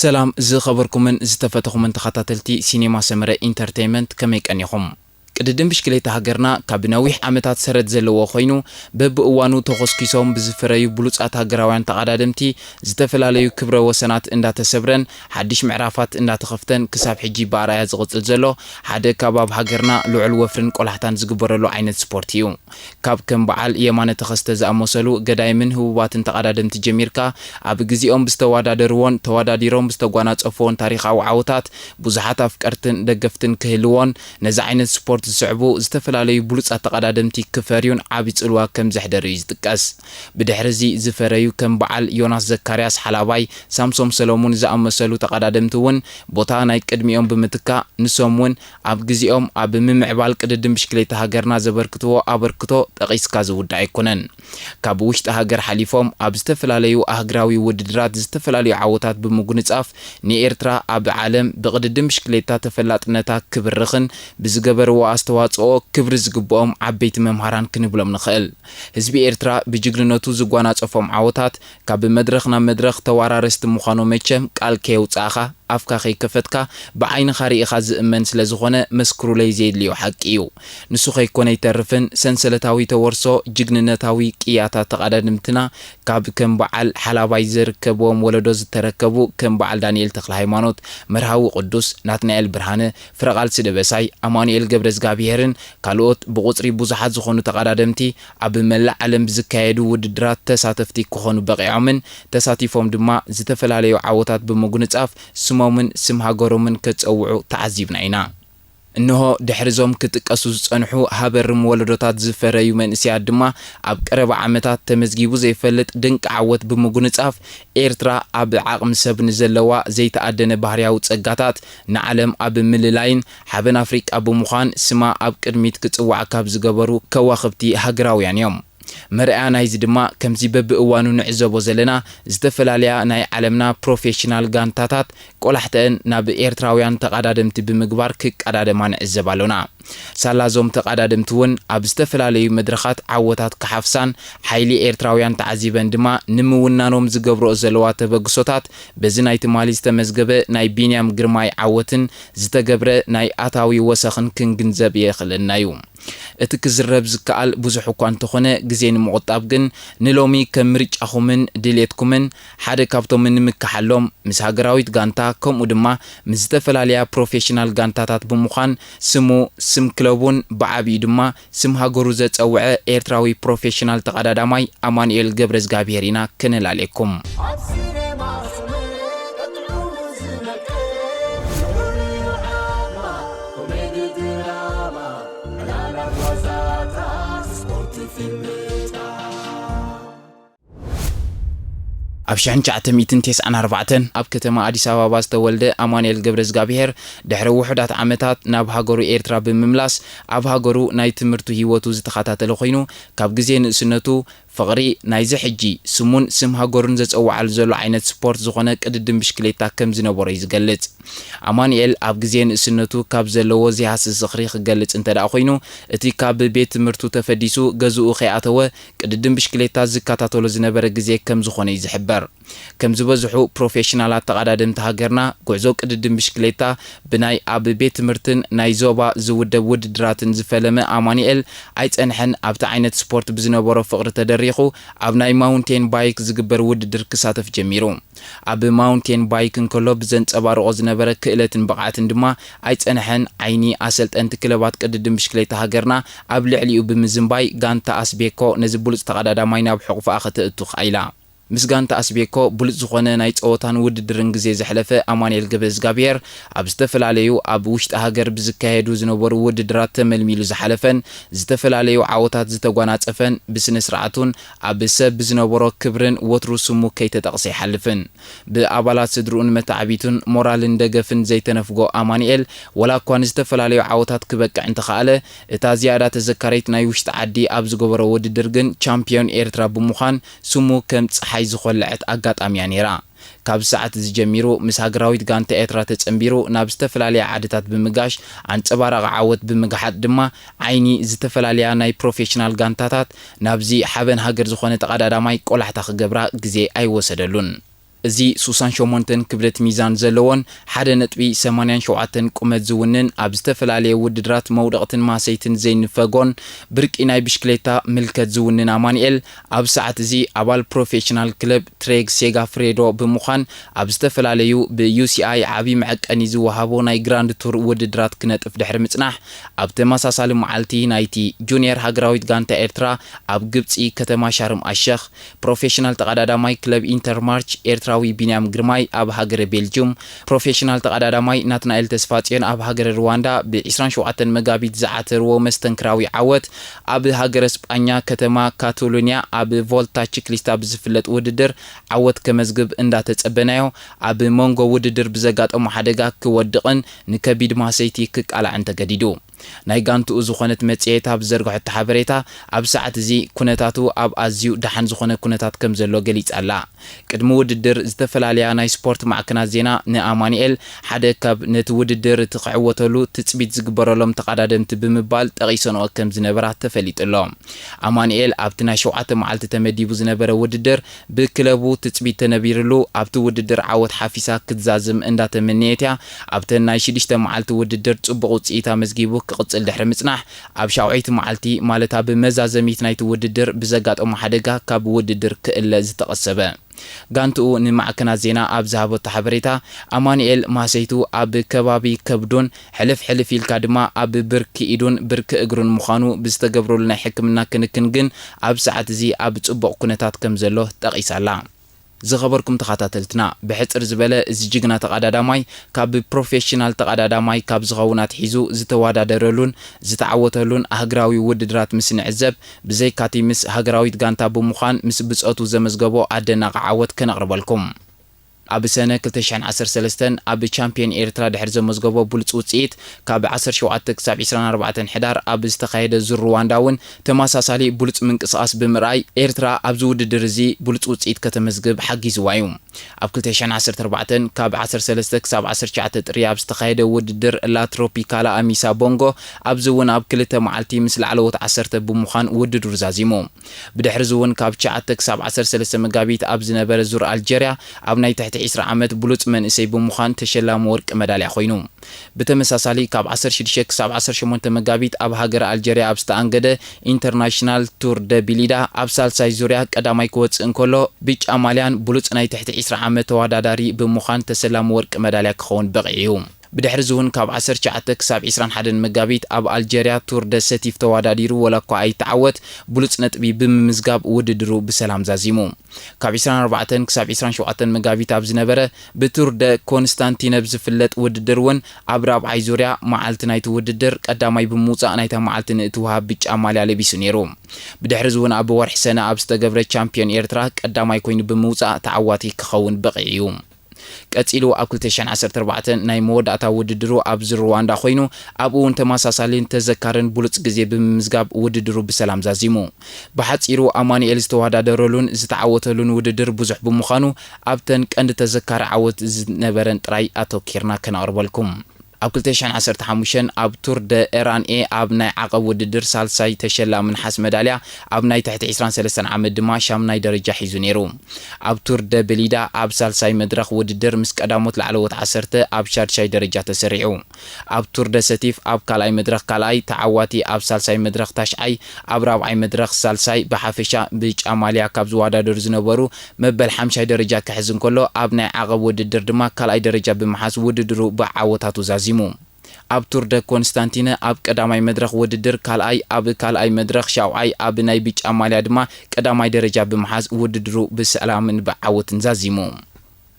ሰላም ዝኸበርኩምን ዝተፈተኹምን ተኸታተልቲ ሲኔማ ሰመረ ኢንተርቴይንመንት፣ ከመይ ቀኒኹም? ቅድድም ብሽክሌታ ሃገርና ካብ ነዊሕ ዓመታት ሰረት ዘለዎ ኮይኑ፣ በብእዋኑ ተኾስኪሶም ብዝፈረዩ ብሉጻት ሃገራውያን ተቐዳደምቲ ዝተፈላለዩ ክብረ ወሰናት እንዳተሰብረን ሓድሽ ምዕራፋት እንዳተኸፍተን ክሳብ ሕጂ ብኣርኣያ ዝቕጽል ዘሎ ሓደ ካብ ኣብ ሃገርና ልዑል ወፍርን ቆላሕታን ዝግበረሉ ዓይነት ስፖርት እዩ። ካብ ከም በዓል የማነ ተኸስተ ዝኣመሰሉ ገዳይምን ህቡባትን ተቐዳደምቲ ጀሚርካ፣ ኣብ ግዜኦም ብዝተወዳደርዎን ተወዳዲሮም ብዝተጓናጸፍዎን ታሪኻዊ ዓወታት ብዙሓት ኣፍቀርትን ደገፍትን ክህልዎን፣ ነዚ ዓይነት ስፖርት ዝስዕቡ ዝተፈላለዩ ብሉጻት ተቐዳደምቲ ክፈርዩን ዓቢ ጽልዋ ከም ዘሕደሩ እዩ ዝጥቀስ። ብድሕሪ እዚ ዝፈረዩ ከም በዓል ዮናስ ዘካርያስ ሓላባይ፣ ሳምሶም ሰለሙን ዝኣመሰሉ ተቐዳደምቲ እውን ቦታ ናይ ቅድሚኦም ብምትካእ፣ ንሶም እውን ኣብ ግዜኦም ኣብ ምምዕባል ቅድድም ብሽክሌታ ሃገርና ዘበርክትዎ ኣበርክቶ ጠቒስካ ዝውዳእ ኣይኮነን። ካብ ውሽጢ ሃገር ሓሊፎም ኣብ ዝተፈላለዩ ኣህግራዊ ውድድራት ዝተፈላለዩ ዓወታት ብምጉንጻፍ፣ ንኤርትራ ኣብ ዓለም ብቅድድም ብሽክሌታ ተፈላጥነታ ክብርኽን ብዝገበርዎ ኣስተዋጽኦ ክብሪ ዝግብኦም ዓበይቲ መምሃራን ክንብሎም ንኽእል። ህዝቢ ኤርትራ ብጅግንነቱ ዝጓናጸፎም ዓወታት ካብ መድረኽ ናብ መድረኽ ተዋራረስቲ ምዃኖም መቸም ቃል ከየውጻእኻ ኣፍካ ከይከፈትካ ብዓይንኻ ርኢኻ ዝእመን ስለ ዝኾነ መስክሩለይ ዘየድልዮ ሓቂ እዩ። ንሱ ከይኮነ ኣይተርፍን ሰንሰለታዊ ተወርሶ ጅግንነታዊ ቅያታት ተቐዳድምትና ካብ ከም በዓል ሓላባይ ዝርከብዎም ወለዶ ዝተረከቡ ከም በዓል ዳንኤል ተክለ ሃይማኖት፣ መርሃዊ ቅዱስ፣ ናትናኤል ብርሃነ፣ ፍረቓልሲ ደበሳይ፣ ኣማኑኤል ገብረዝጋብሄርን ካልኦት ብቁጽሪ ብዙሓት ዝኾኑ ተቐዳደምቲ ኣብ መላእ ዓለም ብዝካየዱ ውድድራት ተሳተፍቲ ክኾኑ በቒዖምን ተሳቲፎም ድማ ዝተፈላለዩ ዓወታት ብምጉንጻፍ ስሞምን ስም ሃገሮምን ከጸውዑ ተዓዚብና ኢና። እንሆ ድሕሪዞም ክጥቀሱ ዝጸንሑ ሃበርም ወለዶታት ዝፈረዩ መንእሰያት ድማ ኣብ ቀረባ ዓመታት ተመዝጊቡ ዘይፈልጥ ድንቂ ዓወት ብምጉንጻፍ ኤርትራ ኣብ ዓቕሚ ሰብ ንዘለዋ ዘይተኣደነ ባህርያዊ ጸጋታት ንዓለም ኣብ ምልላይን ሓበን ኣፍሪቃ ብምዃን ስማ ኣብ ቅድሚት ክጽዋዕ ካብ ዝገበሩ ከዋኽብቲ ሃገራውያን እዮም። መርኣያ ናይዚ ድማ ከምዚ በብእዋኑ ንዕዘቦ ዘለና ዝተፈላለያ ናይ ዓለምና ፕሮፌሽናል ጋንታታት ቆላሕተአን ናብ ኤርትራውያን ተቐዳደምቲ ብምግባር ክቀዳደማ ንዕዘብ ኣሎና። ሳላዞም ተቐዳደምቲ እውን ኣብ ዝተፈላለዩ መድረኻት ዓወታት ክሓፍሳን ሓይሊ ኤርትራውያን ተዓዚበን ድማ ንምውናኖም ዝገብርኦ ዘለዋ ተበግሶታት በዚ ናይ ትማሊ ዝተመዝገበ ናይ ቢንያም ግርማይ ዓወትን ዝተገብረ ናይ ኣታዊ ወሰኽን ክንግንዘብ የኽእለና እዩ። እቲ ክዝረብ ዝከኣል ብዙሕ እኳ እንተኾነ፣ ግዜ ንምቑጣብ ግን ንሎሚ ከም ምርጫኹምን ድሌትኩምን ሓደ ካብቶም ንምክሓሎም ምስ ሃገራዊት ጋንታ ከምኡ ድማ ምስ ዝተፈላለያ ፕሮፌሽናል ጋንታታት ብምዃን ስሙ፣ ስም ክለቡን ብዓቢኡ ድማ ስም ሃገሩ ዘጸውዐ ኤርትራዊ ፕሮፌሽናል ተቐዳዳማይ ኣማኑኤል ገብረዝጋብሄር ኢና ከነላልየኩም። ኣብ ሲኔማ ሰመረ ቀጥዑ ዝነቅል፣ ፍቕሪ ዓማ፣ ኮሜዲ ድራማ፣ ዕላላት ዋዛታት፣ ስፖርት ፊልምታት። ኣብ ሽሕን ትሽዓተ ሚእትን ተስዓን ኣርባዕተን ኣብ ከተማ ኣዲስ ኣበባ ዝተወልደ ኣማኑኤል ገብረዝጋብሄር ድሕሪ ውሑዳት ዓመታት ናብ ሃገሩ ኤርትራ ብምምላስ ኣብ ሃገሩ ናይ ትምህርቲ ህይወቱ ዝተኸታተለ ኮይኑ ካብ ግዜ ንእስነቱ ፍቕሪ ናይዚ ሕጂ ስሙን ስም ሃገሩን ዘጸውዓሉ ዘሎ ዓይነት ስፖርት ዝኾነ ቅድድም ብሽክሌታ ከም ዝነበሮ እዩ ዝገልጽ። ኣማኑኤል ኣብ ግዜ ንእስነቱ ካብ ዘለዎ ዘይሃስስ ዝኽሪ ክገልጽ እንተ ደኣ ኮይኑ፣ እቲ ካብ ቤት ትምህርቱ ተፈዲሱ ገዝኡ ከይኣተወ ቅድድም ብሽክሌታ ዝከታተሎ ዝነበረ ግዜ ከም ዝኾነ እዩ ዝሕበር። ከም ዝበዝሑ ፕሮፌሽናላት ተቐዳደምቲ ሃገርና፣ ጉዕዞ ቅድድም ብሽክሌታ ብናይ ኣብ ቤት ትምህርትን ናይ ዞባ ዝውደብ ውድድራትን ዝፈለመ ኣማኑኤል ኣይጸንሐን። ኣብቲ ዓይነት ስፖርት ብዝነበሮ ፍቕሪ ተደሪኹ ኣብ ናይ ማውንቴን ባይክ ዝግበር ውድድር ክሳተፍ ጀሚሩ። ኣብ ማውንቴን ባይክ እንከሎ ብዘንጸባርቖ ዝነበረ ክእለትን ብቕዓትን ድማ ኣይጸንሐን። ዓይኒ ኣሰልጠንቲ ክለባት ቅድድም ብሽክሌታ ሃገርና ኣብ ልዕሊኡ ብምዝንባይ ጋንታ ኣስቤኮ ነዚ ብሉጽ ተቐዳዳማይ ናብ ሕቑፋኣ ከተእቱ ክኣይላ። ምስ ጋንታ ኣስቤኮ ብሉጽ ዝኾነ ናይ ጸወታን ውድድርን ግዜ ዘሕለፈ ኣማኑኤል ገብረዝጋብሄር ኣብ ዝተፈላለዩ ኣብ ውሽጢ ሃገር ብዝካየዱ ዝነበሩ ውድድራት ተመልሚሉ ዝሓለፈን ዝተፈላለዩ ዓወታት ዝተጓናጸፈን ብስነ ስርዓቱን ኣብ ሰብ ብዝነበሮ ክብርን ወትሩ ስሙ ከይተጠቕሰ ይሓልፍን። ብኣባላት ስድርኡን መተዓቢቱን ሞራልን ደገፍን ዘይተነፍጎ ኣማኑኤል ወላ እኳ ንዝተፈላለዩ ዓወታት ክበቅዕ እንተኸኣለ እታ ዝያዳ ተዘካሪት ናይ ውሽጢ ዓዲ ኣብ ዝገበሮ ውድድር ግን ቻምፒዮን ኤርትራ ብምዃን ስሙ ከም ጸሓይ ዝኾለዐት ኣጋጣሚ እያ ነይራ። ካብ ሰዓት እዚ ጀሚሩ ምስ ሃገራዊት ጋንታ ኤርትራ ተጸንቢሩ ናብ ዝተፈላለያ ዓድታት ብምጋሽ ኣንጸባራቒ ዓወት ብምግሓጥ ድማ ዓይኒ ዝተፈላለያ ናይ ፕሮፌሽናል ጋንታታት ናብዚ ሓበን ሃገር ዝኾነ ተቐዳዳማይ ቆላሕታ ክገብራ ግዜ ኣይወሰደሉን። እዚ ሱሳን ሸሞንተን ክብደት ሚዛን ዘለዎን ሓደ ነጥቢ ሰማንያን ሸውዓተን ቁመት ዝውንን ኣብ ዝተፈላለየ ውድድራት መውደቕትን ማሰይትን ዘይንፈጎን ብርቂ ናይ ብሽክሌታ ምልከት ዝውንን ኣማንኤል፣ ኣብ ሰዓት እዚ ኣባል ፕሮፌሽናል ክለብ ትሬግ ሴጋፍሬዶ ብምዃን ኣብ ዝተፈላለዩ ብዩ ሲ ኣይ ዓቢ መዐቀኒ ዝወሃቦ ናይ ግራንድ ቱር ውድድራት ክነጥፍ ድሕሪ ምጽናሕ፣ ኣብ ተመሳሳሊ መዓልቲ ናይቲ ጁኒየር ሃገራዊት ጋንታ ኤርትራ ኣብ ግብጺ ከተማ ሻርም ኣሸኽ ፕሮፌሽናል ተቐዳዳማይ ክለብ ኢንተርማርች ኤርትራዊ ቢንያም ግርማይ ኣብ ሃገረ ቤልጅዩም፣ ፕሮፌሽናል ተቐዳዳማይ ናትናኤል ተስፋጽዮን ኣብ ሃገረ ሩዋንዳ ብ ዕስራን ሸውዓተን መጋቢት ዝዓተርዎ መስተንክራዊ ዓወት፣ ኣብ ሃገረ ስጳኛ ከተማ ካቶሎንያ ኣብ ቮልታ ቺክሊስታ ብዝፍለጥ ውድድር ዓወት ከመዝግብ እንዳተጸበናዮ፣ ኣብ መንጎ ውድድር ብዘጋጠሞ ሓደጋ ክወድቕን ንከቢድ ማሰይቲ ክቃላዕን ተገዲዱ። ናይ ጋንትኡ ዝኾነት መጽሔት ኣብ ዝዘርግሐቶ ሓበሬታ፣ ኣብ ሰዓት እዚ ኩነታቱ ኣብ ኣዝዩ ደሓን ዝኾነ ኩነታት ከም ዘሎ ገሊጻ ኣላ። ቅድሚ ውድድር ዝተፈላለያ ናይ ስፖርት ማዕከናት ዜና ንኣማኑኤል ሓደ ካብ ነቲ ውድድር እቲ ክዕወተሉ ትጽቢት ዝግበረሎም ተቐዳደምቲ ብምባል ጠቒሰንኦ ከም ዝነበራ ተፈሊጡ ኣሎ። ኣማኑኤል ኣብቲ ናይ ሸውዓተ መዓልቲ ተመዲቡ ዝነበረ ውድድር ብክለቡ ትጽቢት ተነቢርሉ ኣብቲ ውድድር ዓወት ሓፊሳ ክትዛዝም እንዳተመነየት እያ ኣብተን ናይ ሽዱሽተ መዓልቲ ውድድር ጽቡቕ ውጽኢት ኣመዝጊቡ ክቕጽል ድሕሪ ምጽናሕ፣ ኣብ ሻውዓይቲ መዓልቲ ማለት ኣብ መዛዘሚት ናይቲ ውድድር ብዘጋጠሞ ሓደጋ ካብ ውድድር ክእለ ዝተቐሰበ። ጋንትኡ ንማዕከናት ዜና ኣብ ዝሃበቶ ሓበሬታ፣ ኣማኑኤል ማሰይቱ ኣብ ከባቢ ከብዱን ሕልፍ ሕልፍ ኢልካ ድማ ኣብ ብርኪ ኢዱን ብርኪ እግሩን ምዃኑ ብዝተገብረሉ ናይ ሕክምና ክንክን ግን ኣብ ሰዓት እዚ ኣብ ጽቡቕ ኩነታት ከም ዘሎ ጠቒሳ ኣላ። ዝኸበርኩም ተኸታተልትና፣ ብሕጽር ዝበለ እዚ ጅግና ተቐዳዳማይ ካብ ፕሮፌሽናል ተቐዳዳማይ ካብ ዝኸውን ኣትሒዙ ዝተወዳደረሉን ዝተዓወተሉን ኣህግራዊ ውድድራት ምስ ንዕዘብ፣ ብዘይካቲ ምስ ሃገራዊት ጋንታ ብምዃን ምስ ብጾቱ ዘመዝገቦ ኣደናቒ ዓወት ከነቕርበልኩም። ኣብ ሰነ ክልተ ሽሕን ዓሰርተ ሰለስተን ኣብ ቻምፒዮን ኤርትራ ድሕሪ ዘመዝገቦ ብሉጽ ውጽኢት፣ ካብ ዓሰርተ ሸውዓተ ክሳብ ዕስራን ኣርባዕተን ሕዳር ኣብ ዝተኻየደ ዙር ሩዋንዳ እውን ተመሳሳሊ ብሉጽ ምንቅስቓስ ብምርኣይ፣ ኤርትራ ኣብዚ ውድድር እዚ ብሉጽ ውጽኢት ከተመዝግብ ሓጊዝዋ እዩ። ኣብ ክልተ ሽሕን ዓሰርተ ኣርባዕተን ካብ ዓሰርተ ሰለስተ ክሳብ ዓሰርተ ትሽዓተ ጥሪ ኣብ ዝተኻየደ ውድድር ላ ትሮፒካላ ኣሚሳ ቦንጎ፣ ኣብዚ እውን ኣብ ክልተ መዓልቲ ምስ ላዕለዎት ዓሰርተ ብምዃን ውድድሩ ዛዚሙ። ብድሕሪ እዚ እውን ካብ ትሽዓተ ክሳብ ዓሰርተ ሰለስተ መጋቢት ኣብ ዝነበረ ዙር ኣልጀርያ ኣብ ናይ ትሕቲ ዕስራ ዓመት ብሉጽ መንእሰይ ብምዃን ተሸላሚ ወርቂ መዳልያ ኮይኑ። ብተመሳሳሊ ካብ ዓሰርተ ሽዱሽተ ክሳብ ዓሰርተ ሸሞንተ መጋቢት ኣብ ሃገረ ኣልጀርያ ኣብ ዝተኣንገደ ኢንተርናሽናል ቱር ደ ቢሊዳ ኣብ ሳልሳይ ዙርያ ቀዳማይ ክወጽእ እንከሎ፣ ብጫ ማልያን ብሉጽ ናይ ትሕቲ ዕስራ ዓመት ተወዳዳሪ ብምዃን ተሰላሚ ወርቂ መዳልያ ክኸውን በቒዑ እዩ። ብድሕሪ እዚ እውን ካብ ዓሰርተ ትሽዓተ ክሳብ ዕስራን ሓደን መጋቢት ኣብ ኣልጀርያ ቱር ደ ሰቲፍ ተወዳዲሩ፣ ወላ እኳ ኣይተዓወት፣ ብሉጽ ነጥቢ ብምምዝጋብ ውድድሩ ብሰላም ዛዚሙ። ካብ ዕስራን ኣርባዕተን ክሳብ ዕስራን ሸውዓተን መጋቢት ኣብ ዝነበረ ብቱር ደ ኮንስታንቲነ ብዝፍለጥ ውድድር እውን ኣብ ራብዓይ ዙርያ መዓልቲ ናይቲ ውድድር ቀዳማይ ብምውጻእ ናይታ መዓልቲ ንእትወሃብ ብጫ ማልያ ለቢሱ ነይሩ። ብድሕሪ እዚ እውን ኣብ ወርሒ ሰነ ኣብ ዝተገብረ ቻምፒዮን ኤርትራ ቀዳማይ ኮይኑ ብምውጻእ ተዓዋቲ ክኸውን በቒዑ እዩ። ቀጺሉ ኣብ ክልተ ሽሕን ዓሰርተ ኣርባዕተን ናይ መወዳእታ ውድድሩ ኣብዚ ሩዋንዳ ኮይኑ፣ ኣብኡ እውን ተመሳሳሊን ተዘካርን ብሉጽ ግዜ ብምምዝጋብ ውድድሩ ብሰላም ዛዚሙ። ብሓጺሩ ኣማኑኤል ዝተወዳደረሉን ዝተዓወተሉን ውድድር ብዙሕ ብምዃኑ፣ ኣብተን ቀንዲ ተዘካሪ ዓወት ዝነበረን ጥራይ ኣተኪርና ከነቕርበልኩም። ኣብ ክልተ ሽሕን ዓሰርተ ሓሙሽተን ኣብ ቱር ደ ኤራንኤ ኣብ ናይ ዓቐብ ውድድር ሳልሳይ ተሸላሚ ነሓስ መዳልያ፣ ኣብ ናይ ትሕቲ ዕስራን ሰለስተን ዓመት ድማ ሻምናይ ደረጃ ሒዙ ነይሩ። ኣብ ቱር ደ ብሊዳ ኣብ ሳልሳይ መድረኽ ውድድር ምስ ቀዳሞት ላዕለዎት ዓሰርተ ኣብ ሻድሻይ ደረጃ ተሰሪዑ። ኣብ ቱር ደ ሰቲፍ ኣብ ካልኣይ መድረኽ ካልኣይ፣ ተዓዋቲ ኣብ ሳልሳይ መድረኽ ታሽዓይ፣ ኣብ ራብዓይ መድረኽ ሳልሳይ፣ ብሓፈሻ ብጫ ማልያ ካብ ዝወዳደሩ ዝነበሩ መበል ሓምሻይ ደረጃ ክሕዝ እንከሎ፣ ኣብ ናይ ዓቐብ ውድድር ድማ ካልኣይ ደረጃ ብምሓዝ ውድድሩ ብዓወታቱ ዛዚሙ። ኣብ ቱር ደ ኮንስታንቲነ ኣብ ቀዳማይ መድረኽ ውድድር ካልኣይ፣ ኣብ ካልኣይ መድረኽ ሻውዓይ፣ ኣብ ናይ ብጫ ማልያ ድማ ቀዳማይ ደረጃ ብምሓዝ ውድድሩ ብሰላምን ብዓወትን ዛዚሙ።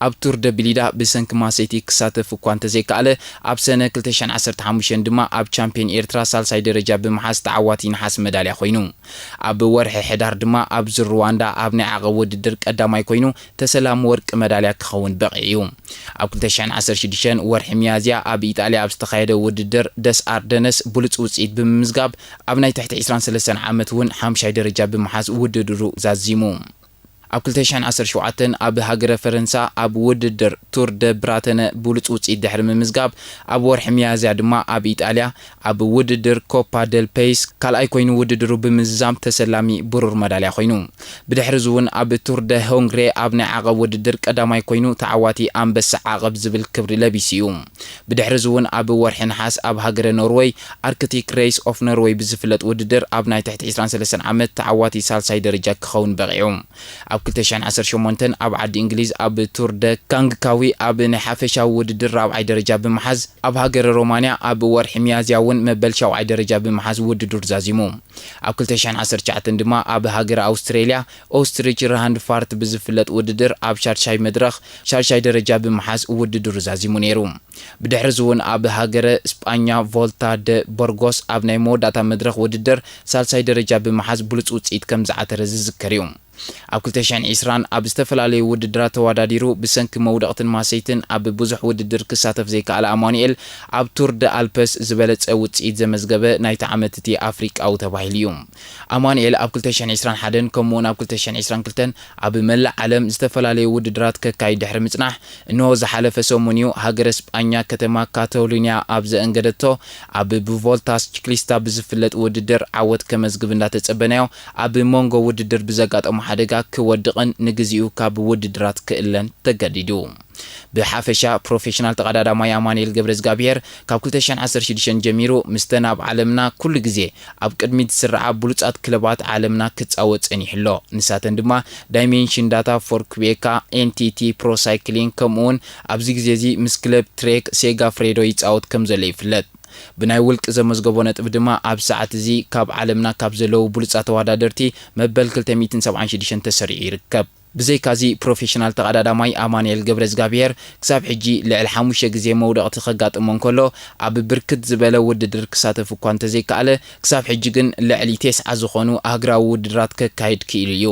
ኣብ ቱር ደ ብሊዳ ብሰንኪ ማሰይቲ ክሳተፍ እኳ እንተዘይከኣለ፣ ኣብ ሰነ ክልተ ሽሕን ዓሰርተ ሓሙሽተን ድማ ኣብ ቻምፒዮን ኤርትራ ሳልሳይ ደረጃ ብምሓዝ ተዓዋቲ ነሓስ መዳልያ ኮይኑ። ኣብ ወርሒ ሕዳር ድማ ኣብ ዙር ሩዋንዳ ኣብ ናይ ዓቐብ ውድድር ቀዳማይ ኮይኑ ተሰላሚ ወርቂ መዳልያ ክኸውን በቒዑ እዩ። ኣብ ክልተ ሽሕን ዓሰርተ ሽዱሽተን ወርሒ ሚያዝያ ኣብ ኢጣልያ ኣብ ዝተኻየደ ውድድር ደስ ኣርደነስ ብሉጽ ውጽኢት ብምምዝጋብ ኣብ ናይ ትሕቲ ዕስራን ሰለስተን ዓመት እውን ሓምሻይ ደረጃ ብምሓዝ ውድድሩ ዛዚሙ። ኣብ ክልተ ሽሕን ዓሰርተ ሸውዓተን ኣብ ሃገረ ፈረንሳ ኣብ ውድድር ቱር ደ ብራተነ ብሉጽ ውጽኢት ድሕሪ ምምዝጋብ፣ ኣብ ወርሒ ሚያዝያ ድማ ኣብ ኢጣልያ ኣብ ውድድር ኮፓ ደል ፔይስ ካልኣይ ኮይኑ ውድድሩ ብምዝዛም ተሰላሚ ብሩር መዳልያ ኮይኑ። ብድሕሪ እዚ እውን ኣብ ቱር ደ ሆንግሬ ኣብ ናይ ዓቐብ ውድድር ቀዳማይ ኮይኑ ተዓዋቲ ኣንበሳ ዓቐብ ዝብል ክብሪ ለቢሱ እዩ። ብድሕሪ እዚ እውን ኣብ ወርሒ ነሓስ ኣብ ሃገረ ኖርወይ ኣርክቲክ ሬይስ ኦፍ ኖርወይ ብዝፍለጥ ውድድር ኣብ ናይ ትሕቲ ዕስራን ሰለስተን ዓመት ተዓዋቲ ሳልሳይ ደረጃ ክኸውን በቒዑ። ኣብ ክልተ ሽሕን ዓሰርተ ሸሞንተን ኣብ ዓዲ እንግሊዝ ኣብ ቱር ደ ካንግካዊ ኣብ ናይ ሓፈሻዊ ውድድር ራብዓይ ደረጃ ብምሓዝ፣ ኣብ ሃገረ ሮማንያ ኣብ ወርሒ ሚያዝያ እውን መበል ሻውዓይ ደረጃ ብምሓዝ ውድድሩ ዛዚሙ። ኣብ ክልተ ሽሕን ዓሰርተ ትሽዓተን ድማ ኣብ ሃገረ ኣውስትሬልያ ኦስትሪች ራሃንድ ፋርት ብዝፍለጥ ውድድር ኣብ ሻድሻይ መድረኽ ሻድሻይ ደረጃ ብምሓዝ ውድድሩ ዛዚሙ ነይሩ። ብድሕሪ እዚ እውን ኣብ ሃገረ ስጳኛ ቮልታ ደ ቦርጎስ ኣብ ናይ መወዳእታ መድረኽ ውድድር ሳልሳይ ደረጃ ብምሓዝ ብሉጽ ውጽኢት ከም ዝዓተረ ዝዝከር እዩ። ኣብ ክልተ ሽሕን ዕስራን ኣብ ዝተፈላለዩ ውድድራት ተወዳዲሩ ብሰንኪ መውደቕትን ማሰይትን ኣብ ብዙሕ ውድድር ክሳተፍ ዘይከኣለ ኣማኑኤል፣ ኣብ ቱር ደ ኣልፐስ ዝበለጸ ውጽኢት ዘመዝገበ ናይቲ ዓመት እቲ ኣፍሪቃዊ ተባሂሉ እዩ። ኣማኑኤል ኣብ ክልተ ሽሕን ዕስራን ሓደን ከምኡውን ኣብ ክልተ ሽሕን ዕስራን ክልተን ኣብ መላእ ዓለም ዝተፈላለዩ ውድድራት ከካይድ ድሕሪ ምጽናሕ፣ እንሆ ዝሓለፈ ሰሙን እዩ ሃገረ ስጳኛ ከተማ ካታሎኒያ ኣብ ዘእንገደቶ ኣብ ብቮልታ ሲክሊስታ ብዝፍለጥ ውድድር ዓወት ከመዝግብ እንዳተጸበናዮ፣ ኣብ መንጎ ውድድር ብዘጋጠሞ ሓደጋ ክወድቕን ንግዚኡ ካብ ውድድራት ክእለን ተገዲዱ። ብሓፈሻ ፕሮፌሽናል ተቐዳዳማይ ኣማኑኤል ገብረዝጋብሄር ካብ ክልተ ሽሕን ዓሰርተ ሽዱሽተን ጀሚሩ ምስተን ኣብ ዓለምና ኩሉ ግዜ ኣብ ቅድሚት ዝስርዓ ብሉጻት ክለባት ዓለምና ክጻወት ጸኒሑ ኣሎ። ንሳተን ድማ ዳይሜንሽን ዳታ ፎር ክቤካ፣ ኤንቲቲ ፕሮ ሳይክሊንግ፣ ከምኡውን ኣብዚ ግዜ እዚ ምስ ክለብ ትሬክ ሴጋ ፍሬዶ ይጻወት ከም ዘሎ ይፍለጥ። ብናይ ውልቂ ዘመዝገቦ ነጥቢ ድማ ኣብ ሰዓት እዚ ካብ ዓለምና ካብ ዘለዉ ብሉጻት ተወዳደርቲ መበል ክልተ ሚእትን ሰብዓን ሽዱሽተን ተሰሪዑ ይርከብ። ብዘይካዚ ፕሮፌሽናል ተቐዳዳማይ ኣማኑኤል ገብረዝጋብሄር ክሳብ ሕጂ ልዕሊ ሓሙሽተ ግዜ መውደቕቲ ከጋጥሞ እንከሎ፣ ኣብ ብርክት ዝበለ ውድድር ክሳተፍ እኳ እንተዘይከኣለ፣ ክሳብ ሕጂ ግን ልዕሊ ተስዓ ዝኾኑ ኣህግራዊ ውድድራት ከካይድ ክኢሉ እዩ።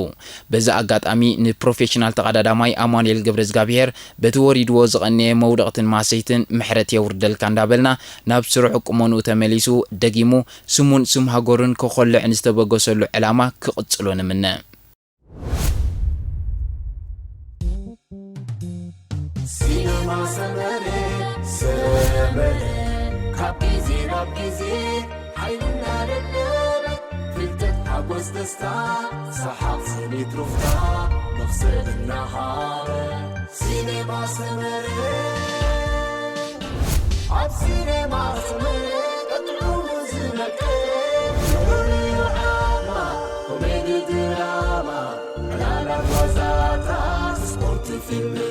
በዚ ኣጋጣሚ ንፕሮፌሽናል ተቐዳዳማይ ኣማኑኤል ገብረዝጋብሄር በቲ ወሪድዎ ዝቐነየ መውደቕትን ማሰይትን ምሕረት የውርደልካ እንዳበልና፣ ናብ ስሩዕ ቁመንኡ ተመሊሱ ደጊሙ ስሙን ስም ሃገሩን ከኾልዕ ንዝተበገሰሉ ዕላማ ክቕጽሎ ንምነ። ሲነማ ሰመረ ሰመረ ካብ ግዜ ናብ ግዜ ሓይልና ደለበ ፍልጠት ሓጎስ ደስታ ሰሓቕ ስኒት ሩፍታ መኽሰብ እናሃበ ሲነማ ሰመረ ኣብ ሲነማ ሰመረ ቀጥዑ ዝመቀ ፍሉይ ዓማ ኮሜዲ ድራማ ዕላላት ዋዛታት ስፖርት ፊልም